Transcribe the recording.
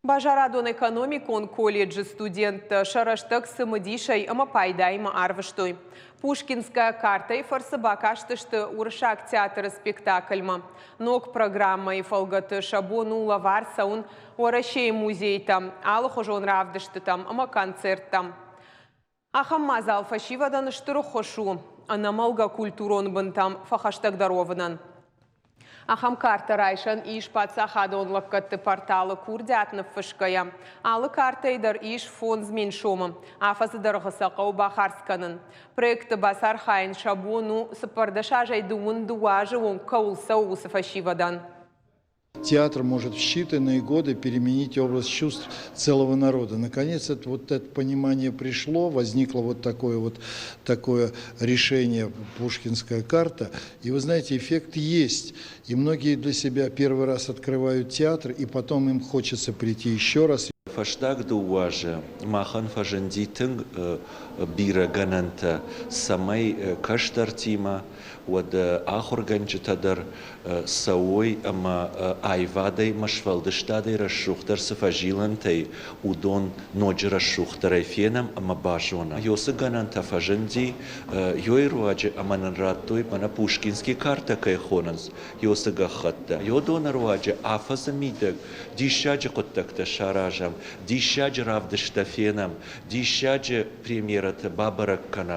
Базарадон-экономикон колледжы студенттӕ сӕ рӕстӕг цымыдисӕй ӕмӕ пайдаимӕ арвыстой. Пушкинская картӕйы фӕрцы бакастысты Уырыссаг театры спектакльмӕ. Ног программӕйы фӕлгӕты сӕ бон у лӕвар цӕуын Уӕрӕсейы музейтӕм, алыхуызон равдыстытӕм ӕмӕ концерттӕм. Ахӕм мадзал фӕсивӕдӕн стыр ӕххуыс у ӕнӕмӕлгӕ культурон бынтӕм фӕхӕстӕгдӕр уӕвынӕн. Ахӕм картӕ райсӕн ис паддзахадон лӕггӕдты порталы курдиат ныффысгӕйӕ. Алы картӕйы дӕр ис 5000 сомы. Афӕдзы дӕргъы сӕ хъӕуы бахардз кӕнын. Проекты бацархайын сӕ бон у, 14 азӕй 22 азы онг кӕуыл цӕуы, уыцы фӕсивӕдӕн. Театр может в считанные годы переменить образ чувств целого народа. Наконец, это, вот это понимание пришло, возникло вот такое решение «Пушкинская карта». И вы знаете, эффект есть. И многие для себя первый раз открывают театр, и потом им хочется прийти еще раз. Фӕстаг 2 азы махӕн фӕзынди тынг бирӕ гӕнӕнтӕ, цӕмӕй кӕстӕртимӕ, уӕд ахуыргӕнджытӕ дӕр цӕуой ӕмӕ аивадӕй ӕмӕ сфӕлдыстадӕй рӕсугъддӕр цы фӕзилӕнтӕй, уыдон ноджы рӕсугъддӕрӕй фенӕм ӕмӕ базонӕм. Ёцы гӕнӕнтӕ фӕзынди ёй руаджы ӕмӕ нын радтой мӕнӕ Пушкинский картӕ кӕй хонынц, ёцы гӕххӕттӕ. Ёдоны руаджы афӕдзы мидӕг диссаджы хъуыддӕгтӕ саразӕм, диссаджы равдысттӕ фенӕм, диссаджы премьерӕтӕ бабӕрӕг кӕнӕм.